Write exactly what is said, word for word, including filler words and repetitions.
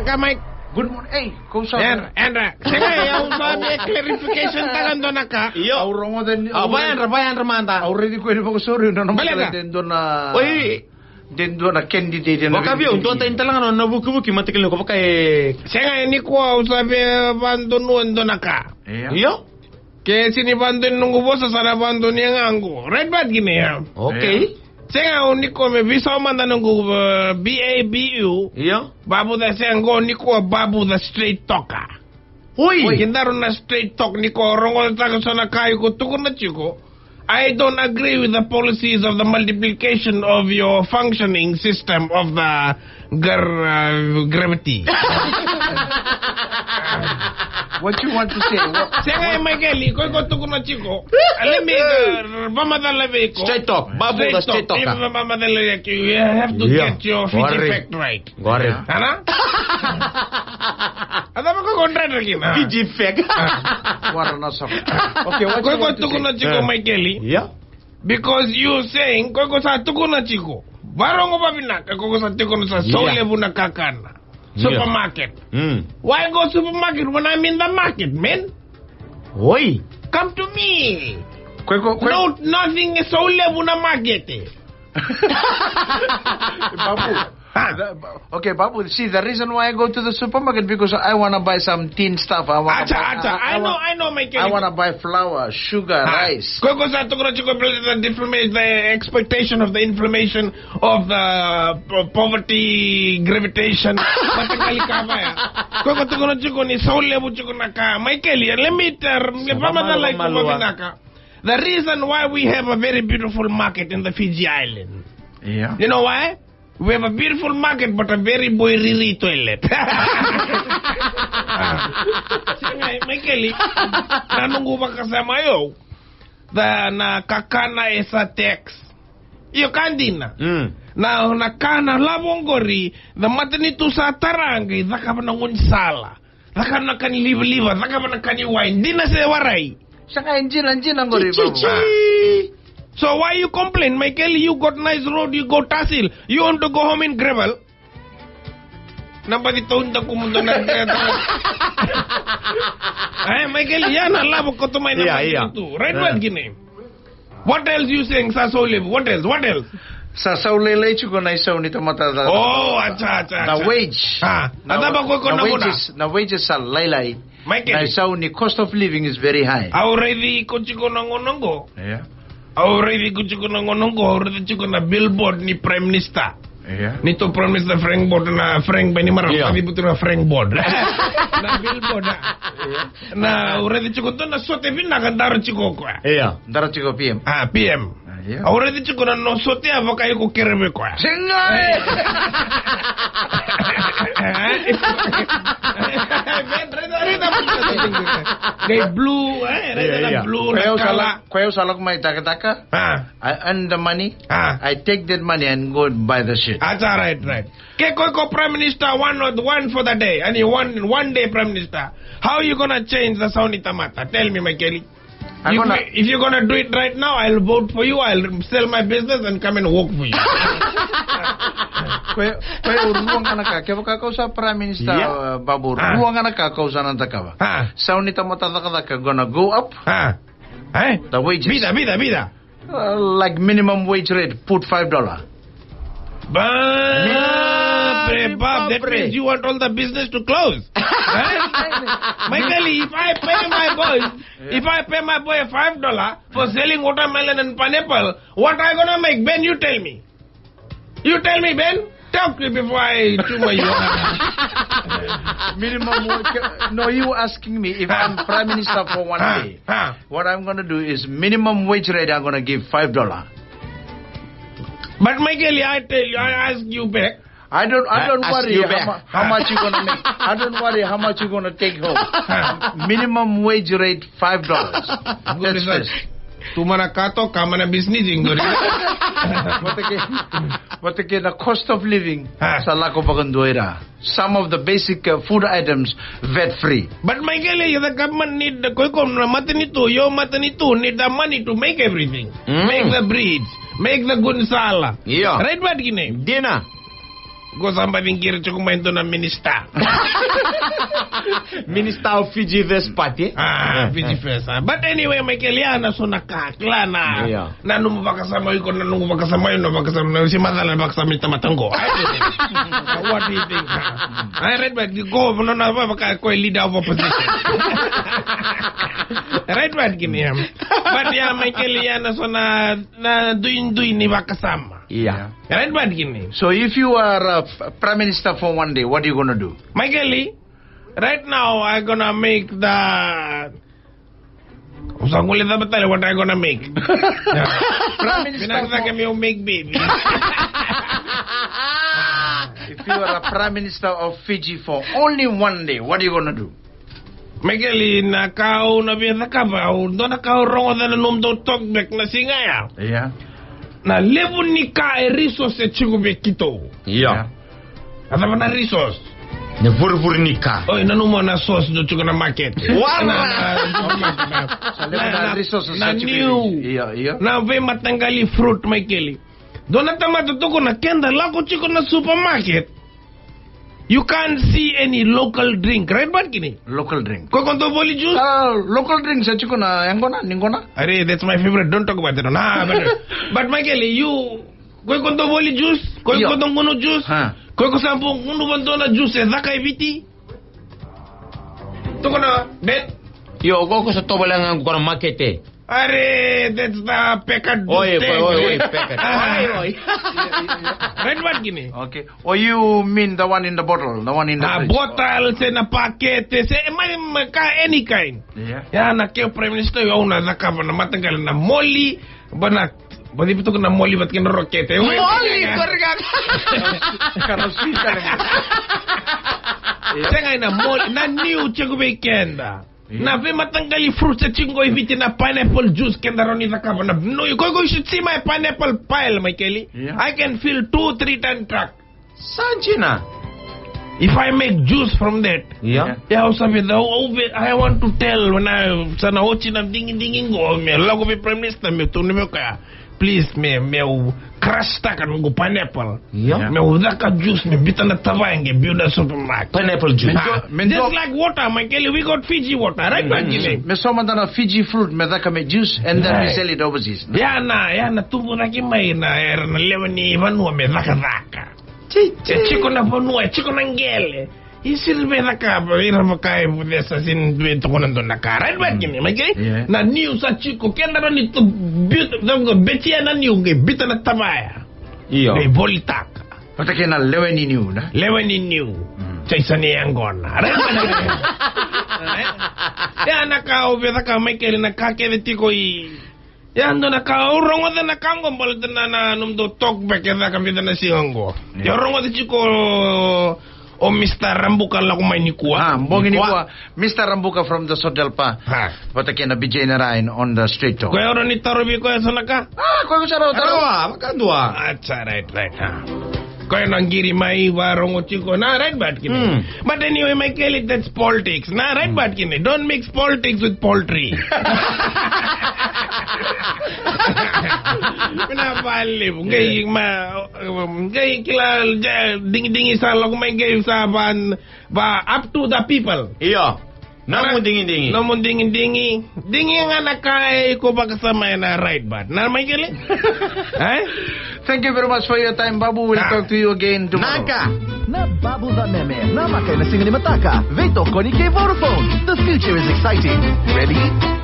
Ka mai. Good morning. Ei, ko sa. Yadra, yadra. Sega, e au sa via clarification taka dua na ka. Io. Au rogoca ni, au va yadra, va yadra mada. Au raici koya ni vakasauri na nona mataka de dua na. Oi. De dua na candidate na. Vaka vei au, dua tani tale ga na vukivuki mataka ni ko vaka e. Sega, e nikua au sa via vadonua dua na ka. Io. Io. Ke sini vadonui noqu vosa sa na vadonui ga qo. Right, but kina ya. Okay. Sega, au nikua me veisau mada noqu, uh, B A B U. Io. Babuca, sega, qo nikua Babu the straight talker. Oi. Kedaru na straight talk nikua, rogotaka so na ka iko tukuna tiko. I don't agree with the policies of the multiplication of your functioning system of the Gra-, uh, gravity. What you want to say? What, sega, what? Michael, iko, iko tukuna tiko. Let me, uh, vamacala vei iko. Straight talk. Babu the straight talk. Straight talk. Iko vamacala vei iko. You have to get your Fiji fact right. Qori. Ana? Ada apa kau kontra lagi, nah? Fiji fact. Qori na so. Okay, what you want to say? Iko tukuna tiko, Michael. Yeah. Because you saying, ko iko sa tukuna tiko. Varongo vavinaka, ko iko sa tukuna sa sau levu na kakana. Supermarket. Mm. Why go supermarket when I'm in the market, man? Oi. Come to me. Ko iko, ko iko. No, nothing is sau levu na market. Babu. Ah. The, okay, Babu, see, the reason why I go to the supermarket because I wanna buy some tin stuff. I wanna buy, I, I know, I know, Michael. I wanna buy flour, sugar, rice. Ko iko sa tukuna tiko the, the, the expectation of the inflammation of the po-, poverty gravitation. Matakali kavaya. Ko iko tukuna tiko ni sau levu tiko na ka. Michael, let me tell, let me tell you, the reason why we have a very beautiful market in the Fiji Island. Yeah. You know why? We have a beautiful market, but a very boiriri toilet. Sega, Michael, na noqu vakasama o yau. Da na kakana e sa tax. Io ka dina. Mm. Na, na ka na lavo oqori, na matanitu sa tara qai cakava na gaunisala. Cakava na ka ni livaliva, cakava na ka ni wai. Dina se warai? Sega, e dina, dina qori, Babu. So why you complain, Michael? You got nice road, you go Tahsil. You want to go home in gravel? Na baci tau da kumudou na. Eh, Michael, ya na lavo koto mai na matanitu. Right, what kina? What else you saying? Sa sau levu. What else? What else? Sa sau lailai tiko na isau ni tamata. Oh, acha, acha, acha. The wage. Ah, na, na wages, na wages sa lailai. Michael. Na isau ni cost of living is very high. Au raici iko tiko na gauna qo. Yeah. Au raici iko tiko na gauna qo, au raici tiko na billboard ni Prime Minister. Io. Ni to Prime Minister Frank Bot na Frank Bainimarama. Io. Sa vibutu na Frank Bot. Na billboard. Io. Na au raici tiko dua na sote vinaka daro tiko koya. Io. Daro tiko P M. Ah, P M. Ah, io. Au raici tiko na no sote a vaka iko kereve koya. Sega. Qai blue, eh? Raica na blue, na kala. Koya au sa lako mai takataka. Ah. I earn the money. Ah. I take that money and go buy the shit. That's all right, right. Ke ko iko Prime Minister one, one for the day, and you one, one day Prime Minister, how you gonna change the sau ni tamata? Tell me, Michael. If, if you're gonna do it right now, I'll vote for you, I'll sell my business and come and work for you. Koya, koya au rua ga na ka, kevaka kau sa Prime Minister, yeah, uh, Babu, ah, rua ga na ka kau sa na cakava. Ah. Sau ni tamata cakacaka gonna go up. Ah. Eh? The wages. Vica, vica, vica. Uh, like minimum wage rate, put five dollar. Ba-, bre, Bob, that means you want all the business to close. Eh? Michael, if I pay my boys, yeah, if I pay my boy five dollar for selling watermelon and pineapple, what I gonna make? Ben, you tell me. You tell me, Ben. Talk to me before I chew my. Minimum wage. No, you asking me if I'm Prime Minister for one day. What I'm gonna do is minimum wage rate, I'm gonna give five dollar. But Michael, I tell you, I ask you back. I don't, I don't worry how much you gonna make. I don't worry how much you gonna take home. Minimum wage rate, five dollars. That's first. Tu mana kato, ka mana bisnis qori. Vata kei, vata kei na cost of living. Ah. Sa lako vakadua i ra. Some of the basic, uh, food items, vat free. But Michael, the government need, ko iko na matanitu, your matanitu need the money to make everything. Mm. Make the bridge, make the gaunisala. Yeah. Right, but kina. Dina. Ko sa baci qiri tiko mai dua na minista. Minista of Fiji First Party. Ah, Fiji First, ah. But anyway, Michael, ya na so na ka, kila na. Yeah. Na nomu vakasama iko, na nomu vakasama iko, na vakasama, na si macala na vakasama ni tamata qo. What do you think? Ah, right, but you go, no, no, vaka ko leader of opposition. Right, but kini ya. But ya, Michael, ya na so na, na duidui ni vakasama. Yeah. Right, but kini. So if you are a f-, prime minister for one day, what are you gonna do? Michael, right now, I'm gonna make the, usangule the battle, what I'm gonna make. Yeah. Prime Minister Vinaka for Zaka, meu make baby. If you are a prime minister of Fiji for only one day, what are you gonna do? Michael, na ka au na via cakava, au dua na ka au rogoca na nomudou talkback na siga ya. Yeah. Na levu ni ka e resource e tiko vei keitou. Yeah. A cava na resource? Na vurivuri ni ka. Oi, nanuma na sauce dou tiko na market. Wala. Na, na, na, sa levu na, na resource na sa tiko new. Io, io. Na veimataqali fruit, Michael. Dua na tamata tukuna, keda lako tiko na supermarket. You can't see any local drink, right, Batkini? Local drink. Ko iko dau voli juice? Ah, local drink sa tiko na yaqona, ni qona. Are, that's my favorite. Don't talk about it. Nah, but, but Michael, you, ko iko dau voli juice? Ko iko dau gunu juice? Ha. Ko iko sa bau gunu vadua na juice e caka e Viti? Tukuna, Ben. Io, ko iko sa tovolea ga qo na makete. Are, that's the packet. Oi, oi, oi, packet. Oi, oi. Red Batkini. Okay. Or you mean the one in the bottle, the one in the fridge? Ah, bottle, se na pakete, se, e mai, mai ka, any kind. Yeah. Ya na ke Prime Minister, au na cakava na mataqali na moli, ba na, ba di betuka na moli, ba kena rokete. Moli, koriga. Kana sita na moli. Sega na moli, na niu tiko vei keda. Yeah. Na veimataqali fruits e tiko e Viti na pineapple juice keda rawa ni cakava na vanua. Ko, ko, you should see my pineapple pile, Michael. Yeah. I can fill two, three ton truck. Sa dina. If I make juice from that. Yeah. Yeah, au sa via, au, au via, I want to tell when I, sa na oti na digidigi qo, meu lako vei Prime Minister, meu tukuna meu kaya. Please, me, meu crush taka noqu pineapple. Io. Meu caka juice, me biuta na tavaya qai biu na supermarket. Pineapple juice. Ah, just like water, Michael, we got Fiji water, right, Batkini? Me sauma mada na Fiji fruit, me caka me juice, and then we sell it overseas. Ya na, ya na tubu cake mai na, era na lewe ni vanua me cakacaka. E tiko na vanua, e tiko na qele. Isi ni vei cakava, ira vaka e vucesa, sini vei tukuna dua na ka. Right, Batkini, Michael? Yeah. Na niu sa tiko, keda rawa ni tu, biuta, betia na niu, qai biuta na tavaya. Io. Qai volitaka. Vata kei na lewe ni niu, na? Lewe ni niu. Mm. Sa isa ni yaqona. Right, Batkini? Right? Ya na ka au via cakava, Michael, na ka kece tiko i Ya dua na ka, au rogoca na ka qo baleta na, na nomudou talk back e caka vica na siga qo. Yeah. Au rogoca tiko o Mister Rabuka lako mai nikua. Ah, bogi nikua. Nikua. Mister Rabuka from the Sotelpa. Ha. Vata kei na B J Narain on the street talk. Koya au rawa ni tarovi koya so na ka? Ah, koya ko sa rawa tarovi. Rawa, vakadua. That's right, right. Ha. Koya na qiri mai varogo tiko. Na, right, Batkini. Mm. But anyway, Michael, that's politics. Na, right, Batkini. Don't mix politics with poultry. Mina vale, qai ma, qai kila, ja, ding, ding, sa lako mai, qai sa van, va up to the people. Io. Nomu digidigi. Nomu digidigi. Digi ga na ka e iko vakasama ena right, but na, Michael? Eh? Thank you very much for your time, Babu. We'll talk to you again tomorrow. Naka. Na Babu Vameme, na maka ena siga ni mataka. Veitokoni kei Vodafone. The future is exciting. Ready?